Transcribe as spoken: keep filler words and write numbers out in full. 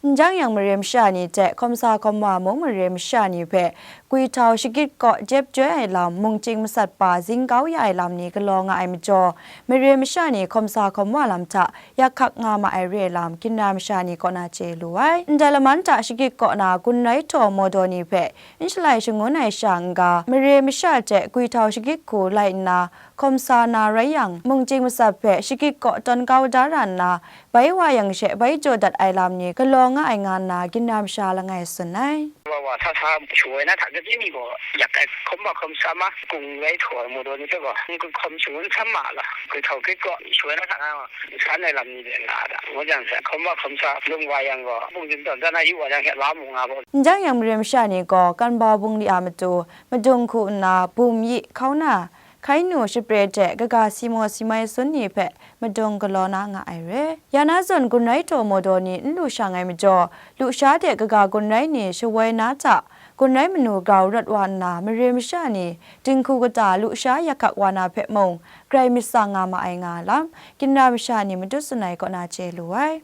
N jang yang, mare masha ni hte hkawm sa hkawm wa mung mare masha ni hpe gwi htau shagit kaw jep joi ai lam, mungchying masat pa zing kau ya ai lam ni galaw nga ai majaw, mare masha ni hkawm sa hkawm wa lam hta yak hkak nga ma ai re ai lam, ginra masha ni kaw na chye lu ai. Ndai laman hta shagit kaw na gun rai htaw mawdaw ni hpe n shalai shangun ai sha n-ga, mare masha hte gwi htau shagit hku lai nna hkawm sa na rai yang, mungchying masat hpe shagit kaw tawn kau da ra nna, bai wa yang she bai jaw dat ai lam ni galaw nga ai nga nna, ginra masha langai tsun ai. Wa wa sa sa shawoi na hta, gade mi gaw yak ai hkawm wa hkawm sa ma, gung rai htaw ai mawdaw ni hpe gaw, n hkawm shangun htam ma la, gwi htau grit gaw shawoi na hta nga, san ai lam ni de nga da, ngu jang she, hkawm wa hkawm sa lung wa yang gaw, bungzin tawn dan a yu wa jang she, la mu nga gaw. N jang yang, mare masha ni gaw, Kanbau bungli a matu madung hku nna, bum yi, hkauna, hkai nu, shapre hte kaga si maw si mai sun ni hpe madung galaw na nga ai re. Ya na zawn, gun rai htaw mawdaw ni n lu shang ai majaw, lusha hte kaga gun rai ni shawoi na hta, gun rai manu grau rawt wa nna, mare masha ni dinghku kata lusha yak hkak wa na hpe mung, grai myit tsang nga ma ai nga lam, ginra masha ni matut tsun ai kaw na chye lu ai.